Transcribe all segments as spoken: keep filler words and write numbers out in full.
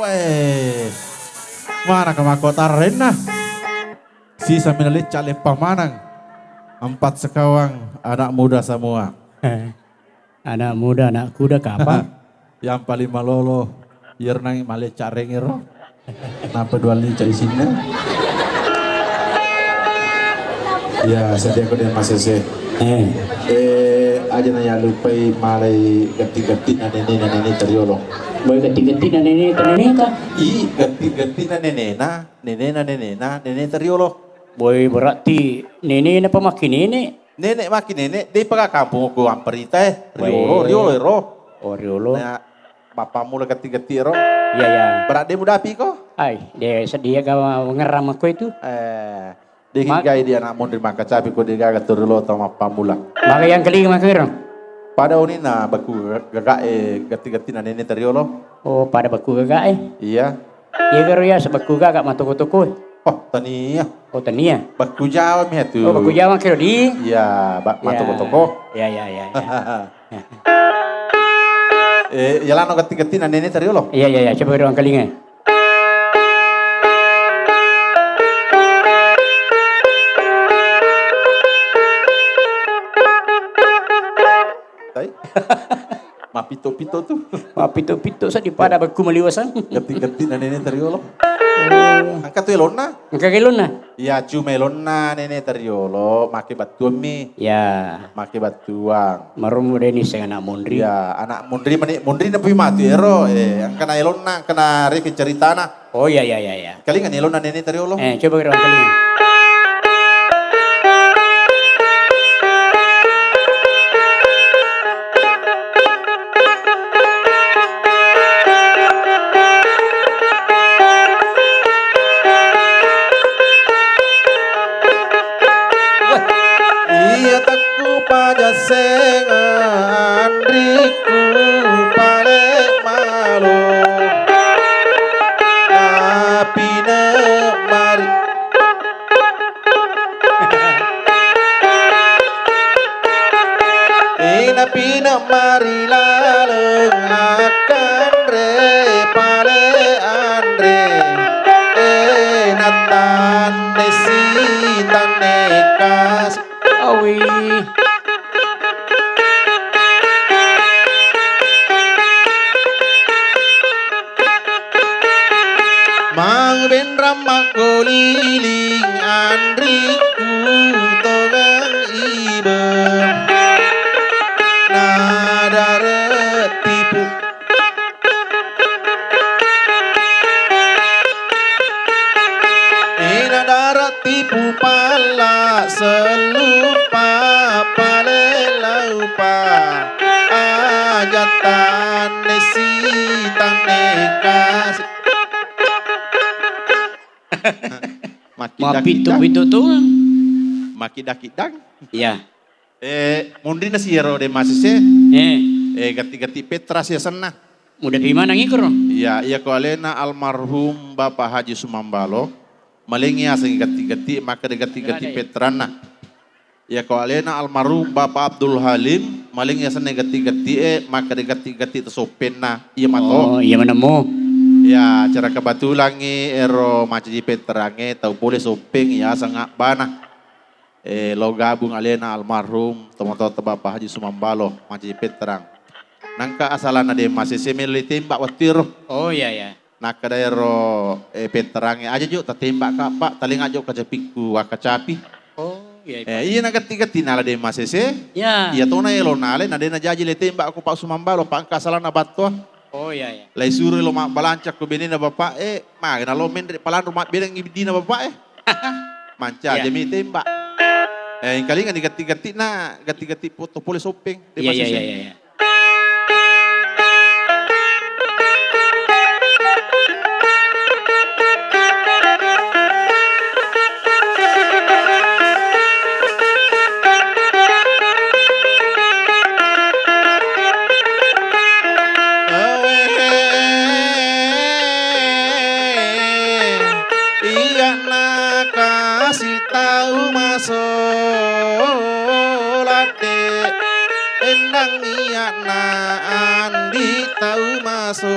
Eh, mana ke makkotararenna? Sisa mina lecca leppa maneng. Empat sekawan anak muda semua. Eh, anak muda, anak kuda kapa? Yang paling malolo, iyaro nangi malecca rengero. Napa dua lica isinna? Ya, sedia ko dia masese. Eh. Eh, aja na ya lupai malai gatti-gatti na nene na nene tariolo. Boy gatti-gatti na nene ta nene ka? I, gatti-gatti na nene na, nene na nene na, nene tariolo. Boy berarti nene na pamaki nene. Nene maki nene, de paga kampung ko amparita eh. Riolo, weh. Riolo ero. Oh, riolo. Nah, bapakmu la gatti-gatti ero. Iya, iya. Berat de mudapi ko? Ai, de sedia ga ngerram ko itu. Eh, Deki gai dia anak monri makacapi ko degaga torilo tau mappamula. Maga yang kelinga makero. Pada onina baku gagae gatti-gatti na nene tariolo. Oh, pada baku gagae. Iya. Iya garo ya sebaku gaga matoko-toko. Oh, tania. Oh, tania. Baku Jawa mi atu. Oh, baku Jawa kero di. Iya, bak matoko-toko. Iya, iya, iya, iya. Eh, yalano gatti-gatti na nene tariolo. Iya, iya, iya, coba ruang kelinga. Tai. Mapito-pito tu. Mapito-pito sa di pada bakku maliwasan. Gatti-gatti na nene tariolo. Oh. Angka tu elonna. Angka elonna. Iya, cuma elonna nene tariolo, make battuammi. Iya. Make battuang. Marummu deni seng anak monri. Iya, anak monri mani monri na pui matu ero. Eh, angkana elonna, angkana reke ceritana. Oh iya, iya, iya, iya. Kalinga ni elonna nene tariolo. Eh, coba kira kalinga. Iya takku pajasseng anriku pale malo. Napine mari. Inapina mari laleng akkanre pale anre. Eh, natanne si tanne kas. Awi. Mau benrang makkoliling anriku tongeng ibe. Nadarek tipu. Ina darat tipu palla sellupa pale laupa aja tanne si tanne kas. Makkidang-kidang. Mapittu-pittu tu. Makkidang-kidang. Iya. Eh, munrinna si iyaro de masese. Eh. Eh, gatti-gatti Petra si asenna. Muda pi maneng ikoro? Iya, iya ko alena almarhum Bapak Haji Sumambalo, malengngi asengngi gatti-gatti, makkeda gatti-gatti Petranna. Iya ko alena almarhum Bapak Abdul Halim, malengngi asenna gatti-gatti e, makkeda gatti-gatti to soppenna. Iya mato. Oh, iya maneng mo. Iya, acara kebetulangngi ero macaji Petrangnge tau pole soppeng iya aseng abbana. Eh, lao gabung alena almarhum tomatoatta Bapak Haji Sumambalo, Macaji Petterang. Nangka asalanna de masese melo tembak wettu ero. Oh, iya, iya. Nakkeda ero, eh, Petterangnge, "Aja jo tatembak ka, Pak, talenga jo kacapikku wakkacapi." Oh, iya, iya. Eh, iya na gatti-gatti nala de masese. Iya. Iya tona elo nale na de najaji le tembak ko Pak Sumambalo, Pak, engka asalanna battoa. Oh, iya, iya. Lai suroi lo mabbalanca ko benena bapak e, maga nalo menre palanro mabbenengngi dina bapak e. Manca aja mi tembak. Eh, engkalinga ni gatti-gatti na, gatti-gatti foto pole soppeng. De masese. Iya, iya, iya, iya. Awe, iya nakasi tau maso ladde, endang iya na andi tau maso.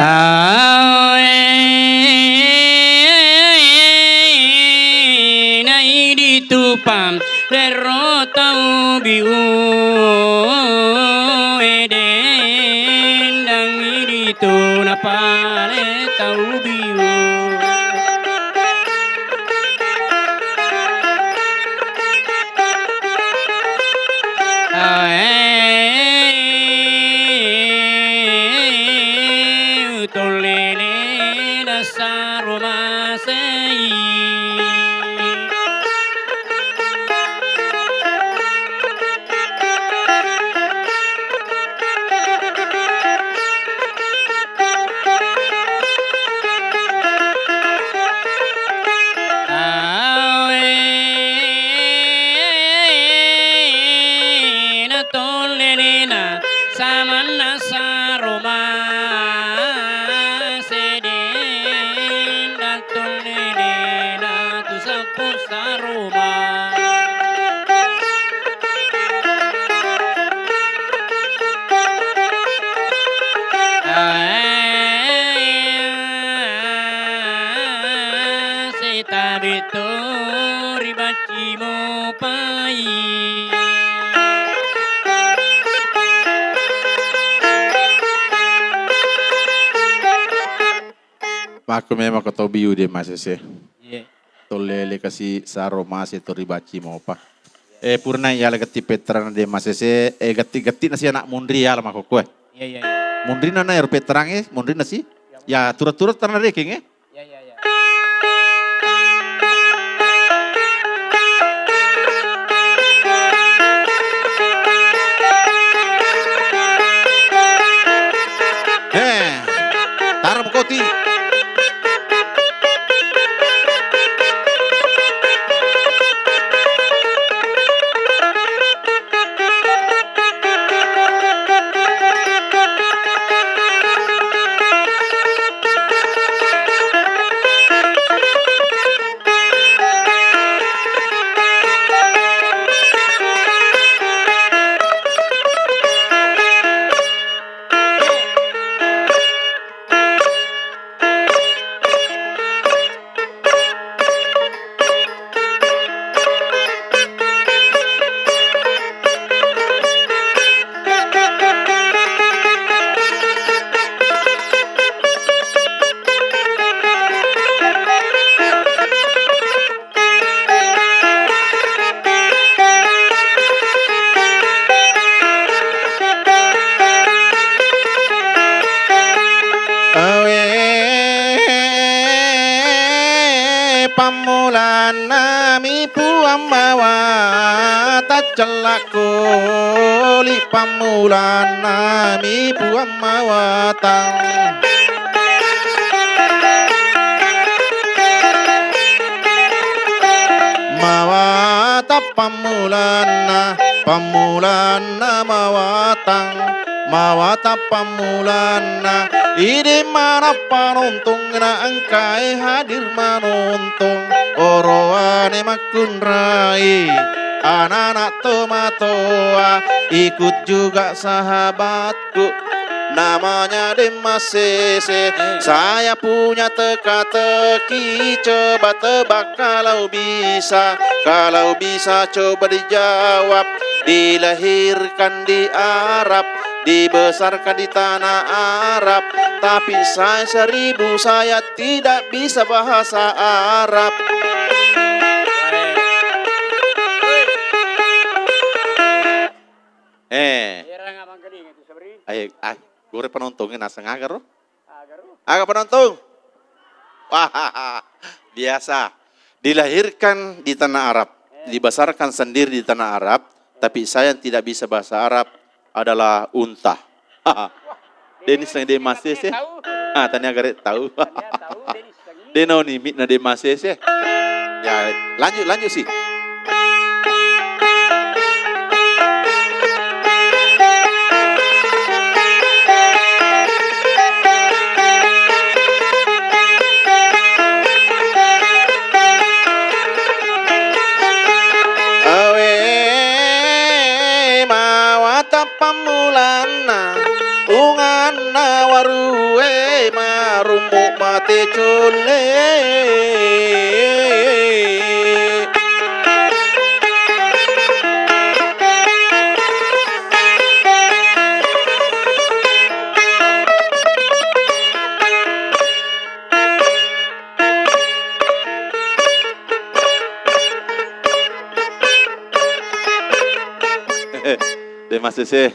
Awe, naiditu pam rero tau biu e, dendang iditu napale tau biu. Ae, tolele nasaro masei. Awe, natollenena samanna saroma sedeng, natollenena tu sappo saroma. Sitabe to ribacci mopai. Makku memang ko to biu de masese. Iya. Tollele kasi saro mase to ribacci mopa. Eh, purna iyala getti petterang de masese, eh, getti-getti nasi anak munri iyala makokko, eh. Iya, iya, iya. Munrina na ero petterang, eh, munrina si. Ya, tura-tura tanah rekeng, eh. Iya, iya, iya. Eh, taram koti. Awe, pammulanna mi Puang mawa, taccellakko li pammulanna mi Puang mawatang. Mawatang pammulanna, pammulanna mawatang, mawatang pammulanna. Idi manappa nontong na engkae hadir manontong. Oroane makkunrai, anak-anak tomatoa ikut juga sahabat. Ku, namanya Deng Masese. Saya punya teka-teki, coba tebak kalau bisa. Kalau bisa, coba dijawab. Dilahirkan di Arab, dibesarkan di tanah Arab, tapi saya seribu saya tidak bisa bahasa Arab. Eh. Era nggak mangkeling itu, Sabri. Ayo, ah, gore penontongnge naseng aga ro? Aga ro? Aga penonton? Wah, biasa. Dilahirkan di tanah Arab, eh, dibesarkan sendiri di tanah Arab, tapi saya yang tidak bisa bahasa Arab adalah unta. Denis nang de masese. Tahu. Ah, tania gare tahu. Tania tahu, Denis. Dena oni mitna de masese. Ya, lanjut, lanjut sih. Awe mawatang pammulanna, unganna warue ma Te colle. De masese.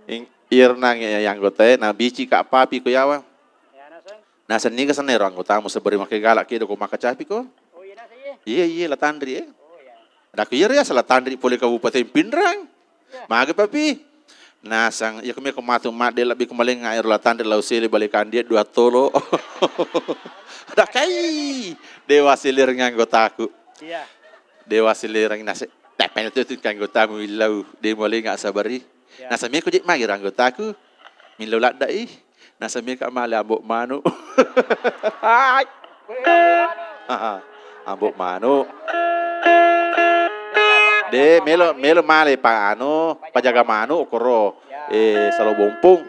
Ing-, irnang ya anggota e, na bici ka papi ko yawa. Naseng niga senna ero anggotamu seberi makkegala kedo ko makkacapi ko? Oh, iya, naseng, iya. Iya, iya, La Tanri, eh. Oh, iya. Daku, iya, iya, La Tanri pole Kabupaten Pinrang. Iya. Magi, Papi? Naseng, iya, kami ko matu madde lebbi ko malengnga ero La Tanri lau sele bale kandie dua tolo. Dakai, dewa selir nganggotaku. Iya. Dewa selir nase. Tapi itu tu anggotamu illau, de malengnga sabari. Iya. Naseng meko je magi anggotaku. Millau ladda i. Naseng meka male ambo manu. Hai. Ambo manu. De melo, melo male pa anu, pajaga manu okoro, eh, Salo Bompung.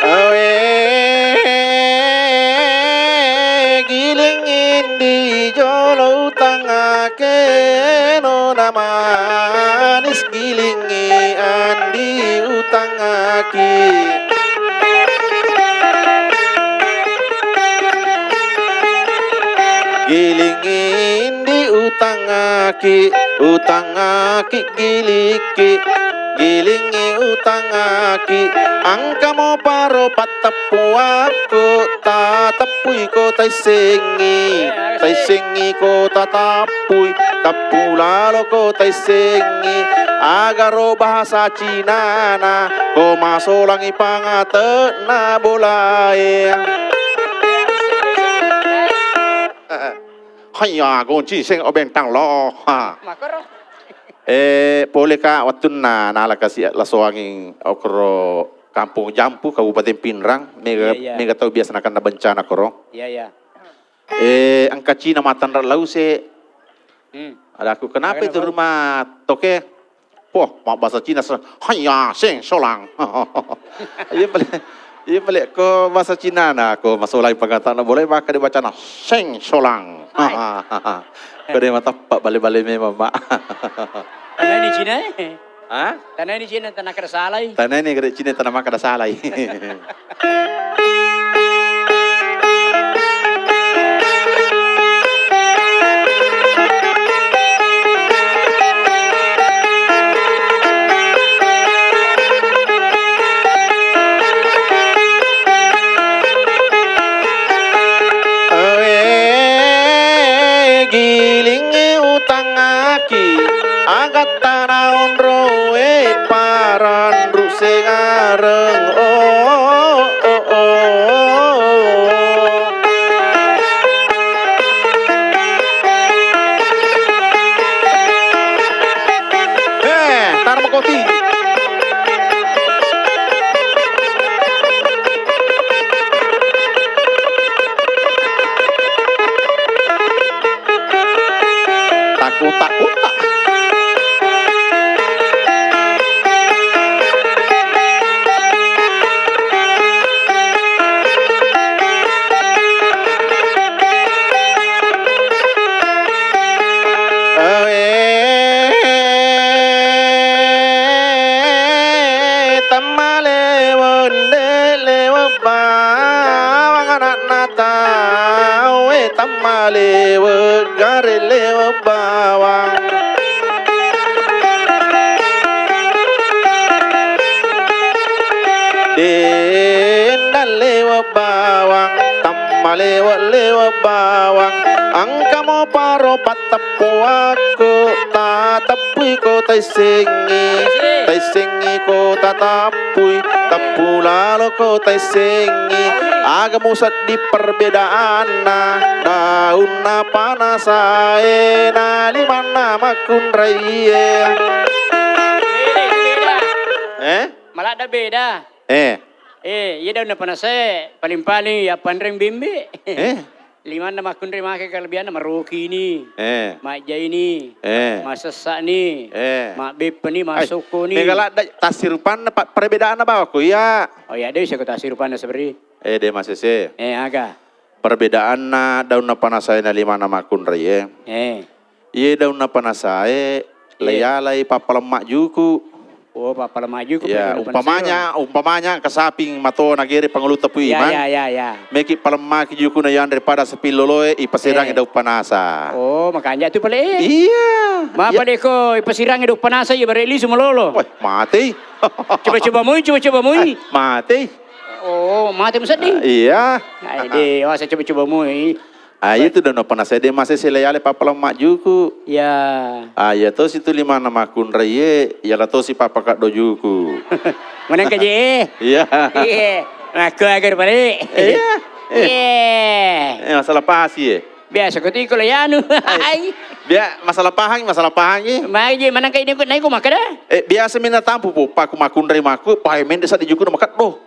Awe giling indi jolo utangake no namanis. Gilingi andi utangaki. Gilingi indi utangaki, utangaki giliki. Gilingi utangaki, angkamo paro patteppuakku, tateppuiko taissengi, taissengi ko tatap- pui, tappu laloko taissengi, agaro bahasa Cinana, ko masolangi pangate'na bolae. Haiya, gonci seng obentang lo. Ha. Eh, poleka wettunna nala kasi lasoanging okro Kampung Jampu, Kabupaten Pinrang, mega, iya, iya, mega tau biasa nakenna bencana koro. Iya, iya. Eh, engka Cina matanra lause. Hmm. Adaku, "Kenapa itu rumah toke?" Poh, mabbahasa Cina, se-, "Haiya, seng solang." Iya pale, iya pale ko bahasa Cina na, ko masolang pangatanna boleh maka dibacana seng solang. Hai. Ko de matappa bale-bale memang, Mak. Karena ini Cina, eh? Hah? Tanai ni Cina tana kada salai. Tanai ni kada Cina tana maka da salai. Awe gilingnge utangaki, agattana onroe paranru sengareng. Oh, oh, oh, oh. Eh, tarmo koti. Takut-takut tak. Awe tammale wonde lewe bawang anakna tau, we tammale wegare lewe bawang. De Bawang, tammalewa-lewa bawang, engkamo paro patteppuakku, tateppuiko taissengngi, taissengngiko tateppui, teppu laloko taissengngi, aga musedding perbedaanna daunna panasae na limanna makkunraie. Eh? Maladda beda. Eh. Eh, iya daunna panasae paling-paling ya panreng bembe. Eh. Limanna makkunrai make kalebianna marokini. Eh. Majjaini. Eh. Masessani. Eh. Mabbeppani, ai, masokkoni. Mega ladda tassirupanna pa-, perbedaanna bawakko iya. Oh iya, de bisa ko tassirupanna sebenarnya. Eh, de masese. Eh, aga. Perbedaanna daunna panasae na limanna makkunrai, eh. Eh. Iye daunna panasae, iya, leialai pappalemma juku. Oh, pappalemma juku. Iya, umpamanya, umpamanya engka saping mato nagere pangulutta Puimang. Iya, iya, iya. Meki palemmaki juku na yanre pada saping loloe, ipasirangi daun panasa. Oh, makanja tu pale. Iya. Ma pale ko ipasirangi daun panasa, iya bare lisu malolo. Weh, matei. Coba-coba mui, coba-coba mui. Matei. Oh, mate musedding. Iya. Ai de, wasa coba-coba mui. Ah, iya tu daunna panasae de masese leialai pappalemma juku. Iya. Ah, iya tosi tu limanna makkunraie, iala tosi pappakaddo juku. Menang ka je. Iya. Iya. Makko aga pale. Iya. Eh. Iya. Eh, masalah pasi, eh. Biasa ko tiko le anu. Ai. Bia-, masalah pahangi, masalah pahangi. Mai je menang ka ini ko naiko makkeda. Eh, biasa mina tampu po, paku makkunrai makku, pae mende saddi juku na makaddo.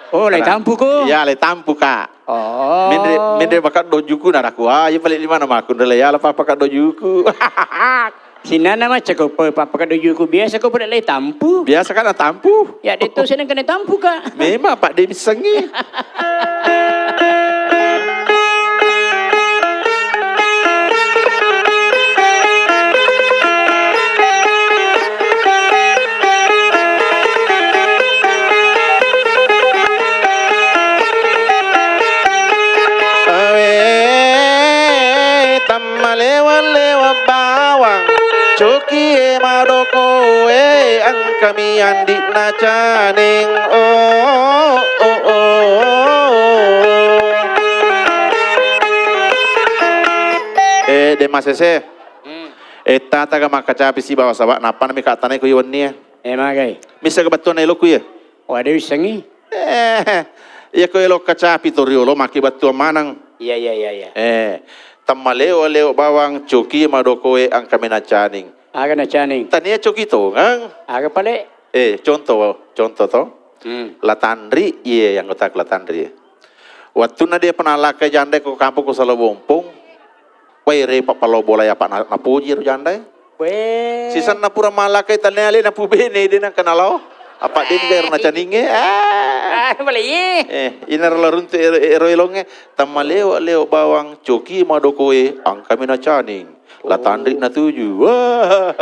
Oh, lei tampu ko? Iya, lei tampu ka. Oh. Menre, menre makaddo juku na daku. Ah, iya pale limanna makkunrai iala pappakaddo juku. Sinana macca ko pe-, pappakaddo juku biasa ko pale lei tampu. Biasa kan tampu. Ya de to seneng kena tampu ka. Memang pak de bisengi. Awe tammalewa-lewa bawang, cokie madokoe, engkami andi'na caning. Oh, oh, oh, oh. Eh, de masese. Hmm. Eh, tataga makkacapi sibawa saba, nappa nami kattanai ko iwennie. Eh, magai. Missega bettuanna eloku iye? Wade wissengi. Eh, iya ko elo kacapi to riolo, maki bettuang maneng. Iya, iya, iya, iya. Eh, tammalewa-lewa bawang, coki madokoe, engkami nacaning. Aga nacaning? Tania coki tongeng. Aga pale? Eh, contoh, contoh to. Hmm. La Tanri, iye anggota La Tanri. Wattunna dia penalakai jandai ko kampung ko Salo Bompong, wai repa palo bola ya, Pak, na-, napuji ro jandai. Weh. Sisenna pura malakai tania le napubene de nangka nalao. Apa de gair nacaninge? Ah. Ah, pale iye. Eh, inaro laruntu ero, ero elonge. Tammalewa-lewa bawang, coki madokoe, engkami nacaning. La Tanri natuju. Wah.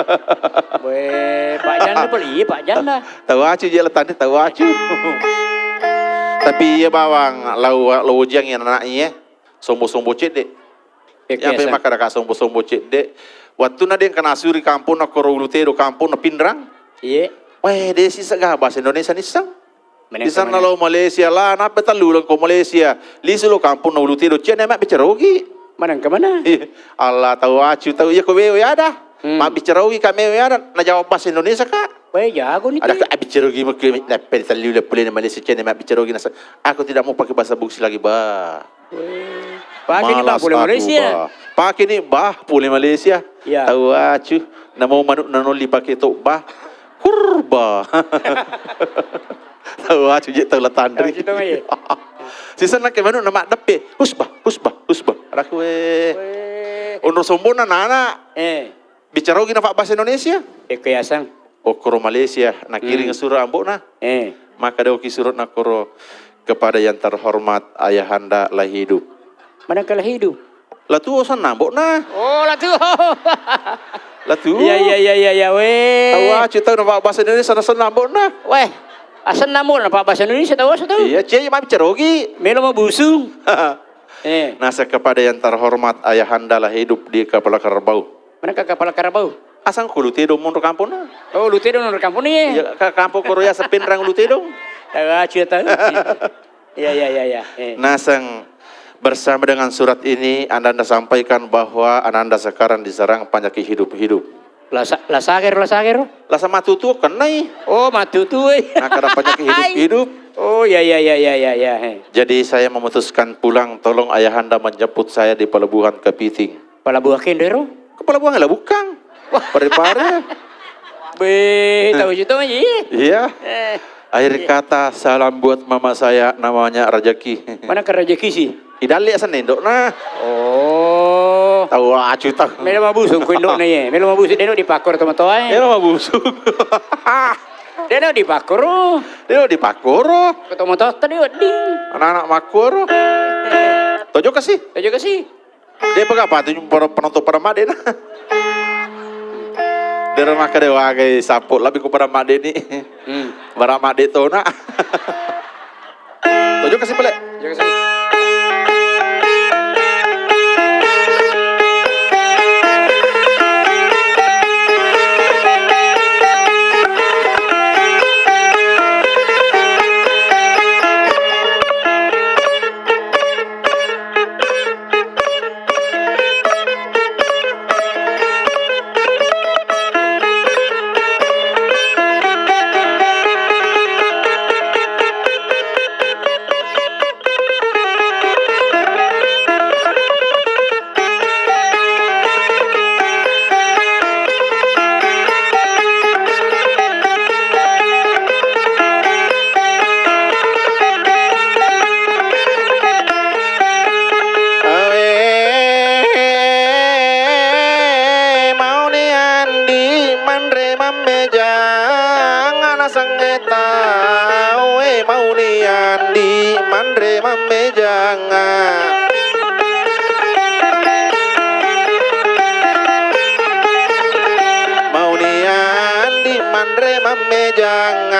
Weh, Pak Janda pale iye, Pak Janda. Tau acu je La Tanri, tau acu. Tapi iya bawang, lau, lau ujiang iya anak iye. Sombo-sombo cedde. Iya, iya, makkada ka sombo-sombo cedde. Wattunna de engka nasuri kamponna koro Ulu Tedo, kamponna Pinrang. Iye. Weh, de sisega bahasa Indonesia nisseng. Di sana lo Malaysia lah, nappa tellu uleng ko Malaysia. Lisu lo kamponna Ulu Tedo, cia na mabbicara Ogi. Maneng ke mana? Iya. Allah, tau acu, tau iya ko wewe ada. Hmm. Mabbicara Ogi ka mewe ada, najawab bahasa Indonesia ka. Weh, jago ni. Ada ka abbicara Ogi meke, nappa tellu uleng pole na Malaysia, cia na mabbicara Ogi nasa. Aku tidak mau pakai bahasa Bugis lagi, bah. Weh. Pake ni, bah, pole Malaysia. Bah. Pake ni, bah, pole Malaysia. Iya. Tau acu. Namo manuk nanolli pake to, bah. Kurba. Tau acu je tau La Tanri. Tau acu tau, iya. Sisenna ke manuk na maddeppe. Husbah, husbah, husbah. Ada kue. Weh. Onro sombonna nana. Eh. Bicara Ogi na bahasa Indonesia. Eko yaseng. Okkoro Malaysia, nakiring surat ambo'na. Eh. Maka daoki surat nakoro kepada yang terhormat ayahanda la hidup. Mana ka la hidup? La tuo senna ambo'na. Oh, la tuo. La tuo. Iya, iya, iya, iya, iya, weh. Tau acu tau na bahasa Indonesia na senna ambo'na. Weh, asenna ambo'na bahasa Indonesia tau asu tau. Iya, cie mabbicara Ogi. Melo mabusung. Eh. Nasa kepada yang terhormat ayahanda la hidup di Kepala Kerbau. Mana ka Kepala Kerbau? Asang ko Ulu Tedo monro kamponna. Oh, Ulu Tedo monro kamponna, ye? Iya, ka-, kampong koro ya sepinrang Ulu Tedo. Tau acu ya tau. Iya, iya, iya, iya. Eh. Naseng bersama dengan surat ini, Ananda sampaikan bahwa Ananda sekarang diserang penyakit hidup-hidup. Lasa-, lasagero, lasagero? Lasa matutu kennai. Oh, matutu, eh. Nah, karena penyakit hidup-hidup. Oh, iya, iya, iya, iya, iya, iya, eh. Jadi saya memutuskan pulang, tolong ayahanda menjemput saya di pelabuhan Kepiting. Pelabuhan Kendero? Ke pelabuhan lah bukan. Wah. Pare-pare. Be, tahu situ, Ji? Iya. Eh. Akhir kata, salam buat mama saya, namanya Rejeki. Mana ke Rejeki sih? Idalle asal nendok nah. Oh. Tahu acu tahu. Melo mabusung ku indokna ye. Melo mabusung deno di pakor to matoa e. Melo mabusung. Deno di pakor. Deno di pakor. Ke to matoa tadi wedding. Anak-anak makor. Tojo kasih. Tojo kasih. Dia pegang apa tu penonton pada made nah. Dia rumah kade wagai sapu lebih ku pada made ni. Hmm. Bara made tona. Tojo kasih pale. Tojo kasih. Awe, mauni andi manre mammejang, ana sengeta. Awe, mauni andi manre mammejang. Mauni andi manre mammejang,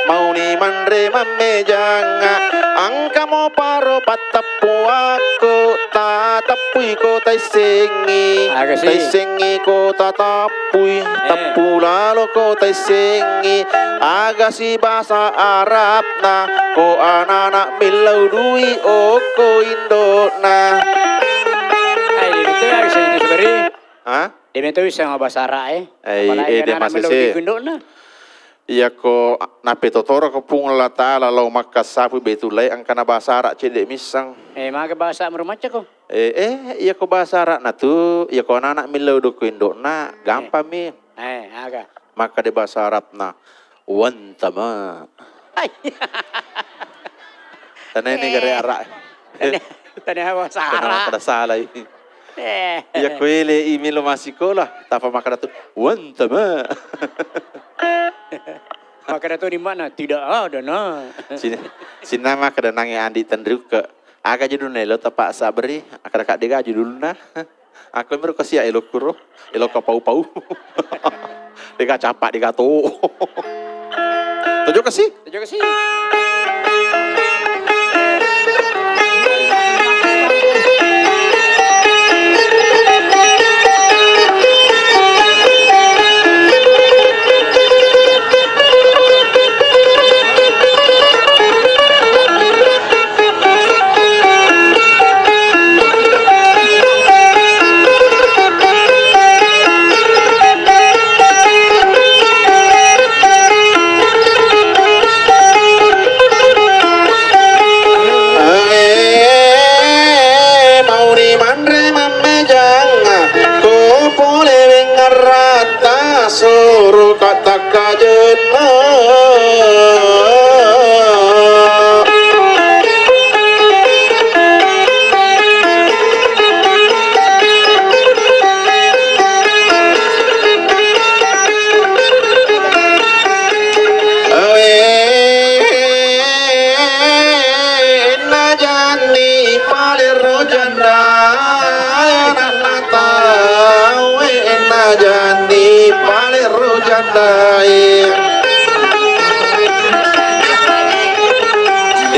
mauni manre mammejang. Engkamo paro patteppuakko, tateppui ko taissengi. Aga si? Taissengi ko tateppui, eh, teppu lalo ko taissengi. Aga si basa Arabna, ko anana millau dui okko indona. Ai, itu ya, bisa itu sebenarnya. Hah? Dé méto wisseng bahasa Arab, eh. Eh, apalagi eh, dé kan anak masih melo sih. Di gundokna. Iyako nappé totoro ko Puang Allah Taala lao makkassapu Baitullahi engkana bahasa Arab cédé misseng. Eh, maga bahasa meru macca ko? Eh, eh, iyako bahasa Arab natu, iyako anak-anak millau dokko indokna, eh, gampang mi. Eh, aga. Makkeda bahasa Arabna, "Wantama." Hai. Tania ini gare Arab. Tania, tania bahasa Arab. Kada salah ini. Eh. Iya, kuele i melo massikola, tapa makkeda tu, "Wantama." Makkeda tu di mana? Tidak ada, Nak. Sini, sini makkeda nangi andi tenriukke. Aga judulna elo tapaksa beri, akkeda ka dega judulna. Aku meru kasia elo kuro, elo kapau-pau. Dega capa, dega to. Tojo kasi? Tojo kasi. Eh, mauni manre mammejang, ko pole wengarratta soro katakkajenna. Awe, najanni palero janda, anakna tau, eh, najanni palero jandae.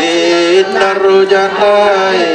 Innaro jandae,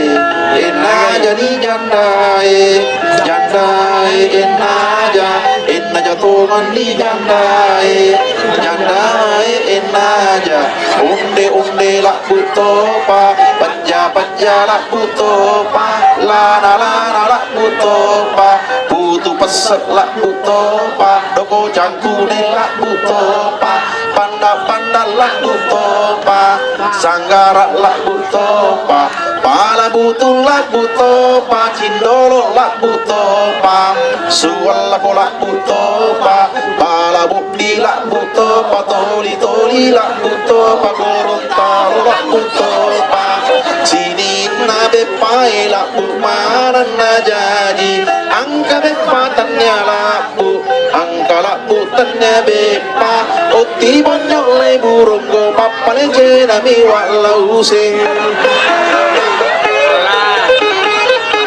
inna jani jandae, jandae inna ja, inna ja tonganni jandae, jandae. Nae ennaja, onde-onde labbu topa, pajja-pajja labbu topa, lana-lana labbu topa, putu pesse labbu topa, doko cangkune labbu topa, panda-panda labbu topa, sanggara labbu topa, pala butung labbu topa, cindolo labbu topa, suwalla ko labbu topa, pala bobbi labbu topa, toli-toli labbu topa, gorontalo labbu topa, sininna beppae labbu manenna jaji, angka beppa tannia labbu, angka labbu tannia beppa, otti bonyo lai burunggo, pappale jenami wa lauseng. Lah.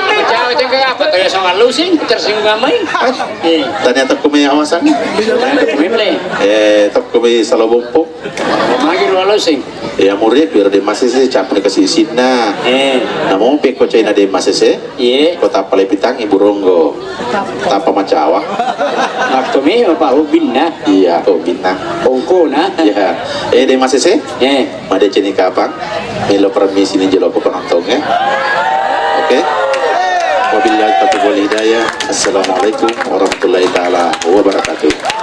Macam-macam ke apa? Tanya soal lauseng, tersinggung amai. Eh. Tania tokko mi awasang. Memle. Eh, tokko mi salobompong. Magi lo lauseng. Ya, muri biar de masese campur ke sisinna. Eh. Namo peko caina de masese. Iye. Ko tappa le pitang ibu ronggo. Tappa macawa. Makko me apa hubinna? Iya, hubinna. Ongkona. Iya. Eh, de masese? Eh. Madeceng ni kapang. Melo permisi ni jolo ko penontongnge. Oke. Wabillahi taufiq wal hidayah. Assalamualaikum warahmatullahi taala wabarakatuh.